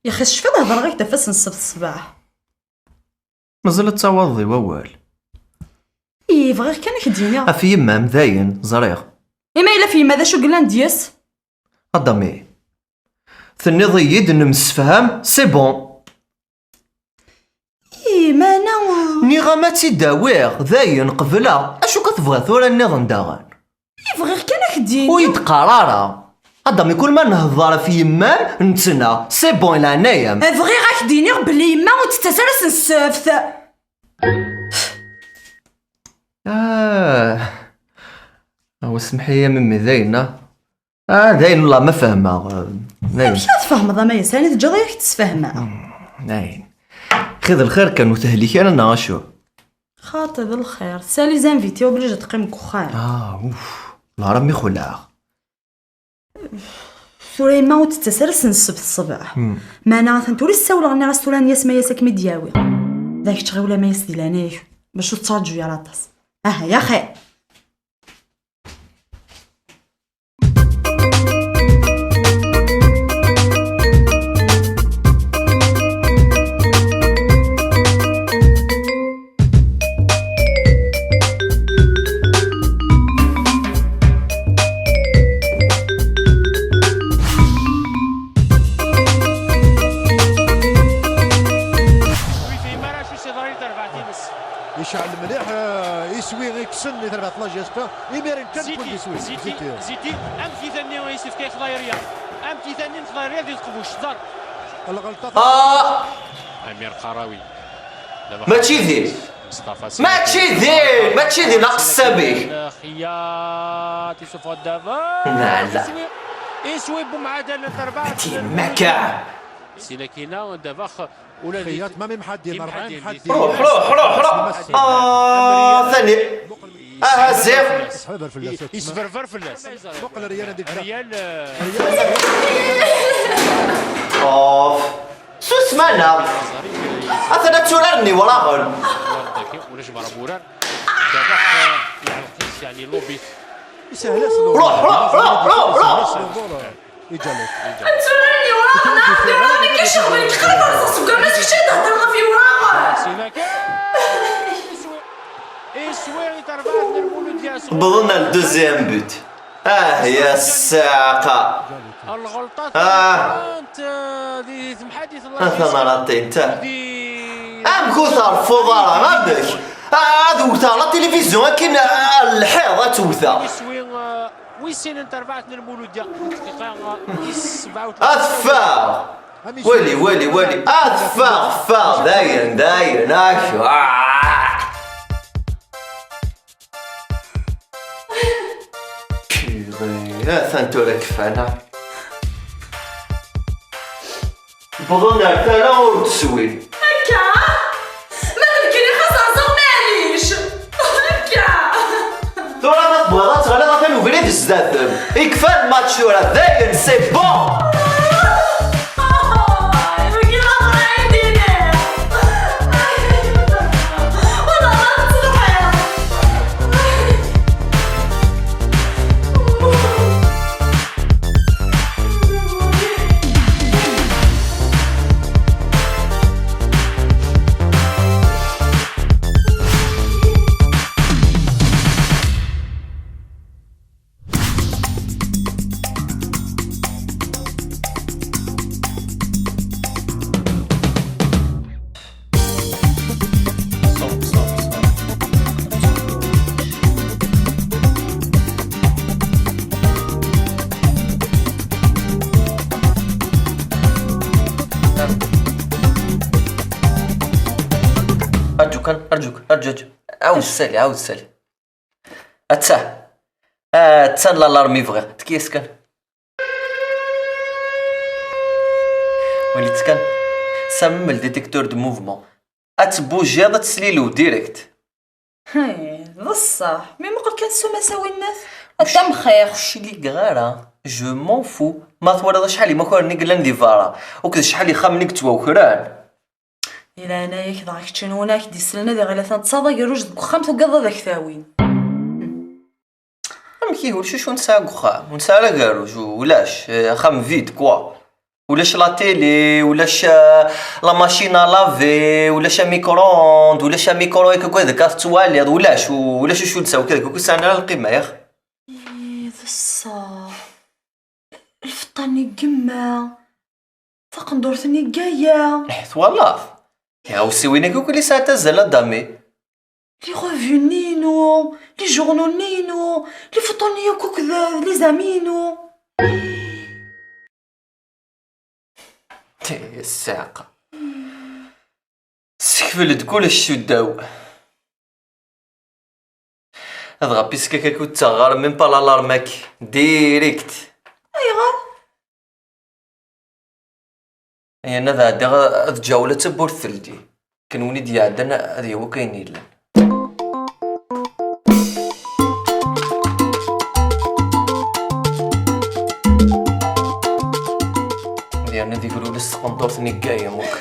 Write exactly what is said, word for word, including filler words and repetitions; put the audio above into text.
Yaxi tecfiḍ hedreɣ-ak-d ɣef wass n ssebt ṣṣbeḥ. Mazal ad tawaḍeḍ i wawal. Ih, bɣiɣ kan ad k-d-iniɣ. Ɣef yemma-m, dayen, ẓriɣ. Imi yella ɣef yemma, d acu yellan deg-s? Adami, tenniḍ-iyi-d nemsefham, c'est bon. Ih, meɛna... Nniɣ-am ad tt-id-awiɣ, dayen, qebleɣ. Acu ka tebɣiḍ tura nniḍen daɣen? I bɣiɣ kan ad k-d-iniɣ. Ur yi-d-qqar ara. Adami, kul ma nhedder ɣef yemma-m, nettnaɣ. C'est bon, i leɛnaya-m. Bɣiɣ ad k-d-iniɣ belli yemma ur tettas ara ass n ssebt. Ah. Awa, semmeḥ-iyi a memmi, dayen, ah. Ah, dayen, wallah ma fehmeɣ, ah, dayen. Amek ara tfehmeḍ a Mayes? Ɛni teǧǧiḍ-iyi ad k-d-sfehmeɣ? Hmm, dayen. Xi d lxir kan, ur tehlik ara neɣ acu? Xaṭi d lxir. Sali zanviti obligé ad teqqim deg uxxam. Ah, uf. Lɛar mi xulɛeɣ. Tura yemma ur tettas ara ass n ssebt ṣṣbeḥ. Hmm. Meɛna atan tura i s-ssawleɣ, nniɣ-as tura nni-as Mayes ad kem-id-yawi. D kečč ɣiwel a Mayes di leɛnaya-k, bac ur tettraǧu ara aṭas. Aha, ya xir. Ur yefhim ara acu i s-yeḍran i terbaɛt-ines. Yecɛel mliḥ, eh, iswi ikksen i terbaɛt la geste. Imiren kan Ziti, Ziti, Ziti, amek i tanni yessefk i Xḍayriya? Amek i tanni n Xḍayriya di tqbuct? Ẓer. Lɣelṭa. Ah! Amir Qarawi. Mačči din. Mačči din, mačči din, aqessam-ik. Xiyat, yessufeɣ-d dabex. Nala. Iswi, iswi Bumɛadal n terbaɛt. Ti maka. Si lakina, dabex, ula d Xiyat, ma mi mḥaddin, rebɛin mḥaddin. Ruḥ, ruḥ, ruḥ, ruḥ. Ah, thani. Aha, ziɣ. Yesberber fell-as. Yesberber fell-as. Muqel Riyal anda yebda. Riyal, eh, Riyal. Of. Susem-aneɣ! Atan ad tturaren iwraɣen. Ulac berra n wurar. Dabex, eh, yeɛleq-it, yeɛni, lobit. Isehel-as lobit. Ruḥ, ruḥ, ruḥ, ruḥ, ruḥ! Ad tturaren iwraɣen, a Ɛebdi Ṛebbi, nekk icɣel-ik qrib rẓeɣ seg wamas, kečč ad d-thedreḍ ɣef iwraɣen! Wwḍen ar le deuxième but. Ah, ya ssaɛqa. Ah. A tamaraṭint, ah. Amek ur terfuḍ ara, amek? Ah, ad wteɣ la télévision akin, ah, lḥiḍ ad tt-wteɣ. Ad teffeɣ. Wali, wali, wali. Ad teffeɣ, teffeɣ. Dayen, dayen. Ah. Purée, atan tura kfan. Wwḍen ar tala ur d-swin. Akka? Ma d nekkini xas rẓeɣ, maɛlic. Akka. Tura ma tebɣiḍ ad teɣliḍ, atan ubrid zdat-m. Ikfa lmatch tura, dayen, c'est bon. Arǧu kan, arǧu, arǧu, arǧu. Ɛawed sali, ɛawed sali. Atta. Atta l'alarme i bɣiɣ. Tekyes kan. Wali-tt kan. Samem le détecteur de mouvement. Ad tebbujiḍ, ad teslilew direct. Hey, d ṣṣeḥ. Mi muqel kan s umasawi-nnet. A tamxir. Ur ciligeɣ ara. Je m'en fous. Ma twalaḍ acḥal imakaren i yellan di berra, akked acḥal ixxamen i yettwawekren. Di leɛnaya-k, dɣa kečč anwa ak-d-yeslen ad iɣil atan tesɛiḍ agerruj deg uxxam, tugadeḍ ad ak-t-awin. Amek ihi, ulac acu ur nesɛi deg uxxam? Ur nesɛi ara agerruj, ulac, eh, axxam vide, quoi. Ulac la télé, ulac, euh, la machine à laver, ulac amicro-ondes, ulac amicro-ondes, akka deg tettwaliḍ, ulac, u-, ulac ucu d-saw, akka deg ur sɛan ara lqima, yax. Ih, d ṣṣeḥ. Lfeṭṭa-nni n yemma, taqendurt-nni n yaya. Eh, twalaḍ? Tiɣawsiwin-agi akk li sɛant azal a Dami. Les revues-nni-inu, les journaux-nni-inu, les photos-nni akk akk d, d les amis-inu. Ssiɛqa. Ssekfel-d kullec s uddaw. Ad ɣapis kak ur ttaɣeɣ ara même pas l'alarme-agi. Direct. Ayɣer? Ayen ad ɛeddiɣ ad ǧǧeɣ ula d tawwurt teldi. Kenwi i d-iɛeddan ad yawi akk ayen yellan. Yerna ad igrurez s tqenṭurt-nni n Gaya, muk.